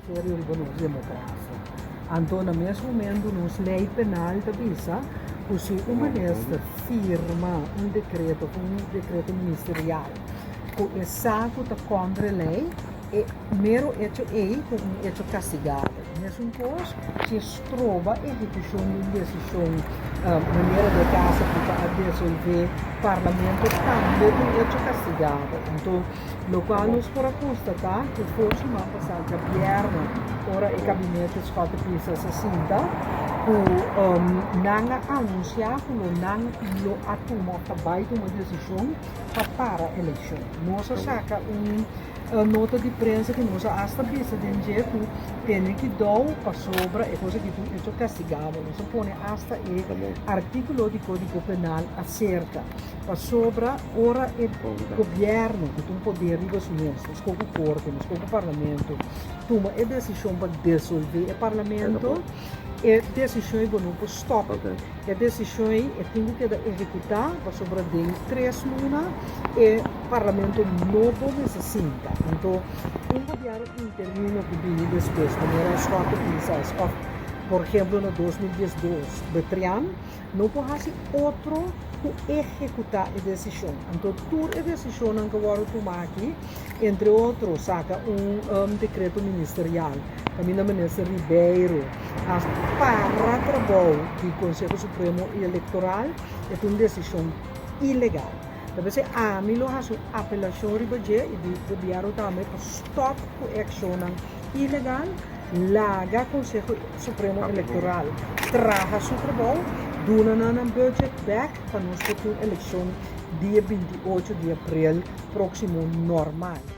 Serio riba nos demokrasia. Anto na mes momento nos lei penal ta bisa ku si un minister firma un dekreto òf un dekreto ministerial ku e sa ku ta kontra e lei, e mero echo ei ta un echo kastigabel. Mesun kos si e stroba ehekushon di un desishon manera di e kaso ku ta a desolve parlamento tambe ta un echo kastigabel. Anto Locual nos por a constata cu for siman pasa djabièrnè ora e gabinete Schotte Pisas a sinta cu nan a anuncia cu lo nan lo a tuma of ta bay tuma decision pa para eleccion. Nos a saca un nota di prensa cu nos a hasta bisa den dje cu tene kidou pasobra e cosa aki ta un hecho castigabel. Nos a pone hasta e articulo di codigo penal acerca. Pasobra ora e gobièrnu ku ta un poder riba su mes, meskos ku korte, meskos ku parlamento, tuma e desishon pa desolvé e parlamento, e desishon ei bo no por stòp. E desishon ei e tin ku keda ehekutá pasobra den tres luna e parlamento nobo mester sinta. Anto un gobièrnu interino ku bini despues, manera Schotte Pisas òf por ehemplo na 2012 Betrian, No por hasi otro ku ehekutá e desishon. Anto tur e desishonnan ku wòrdu tumá aki, entre otro saka un dekreto ministerial kaminda Minister Ribeiro a para trabou di Konseho Supremo Elektoral, e ta un desishon ilegal. Ta p'esei ami lo hasi un apelashon riba dje i di gobièrnu tambe pa stòp ku e akshonnan ilegal. Laga Conseho Supremo Electoral traha su trabou, duna nan nan budget bek pa nos por tin eleccion dia 28 di april proximo normal.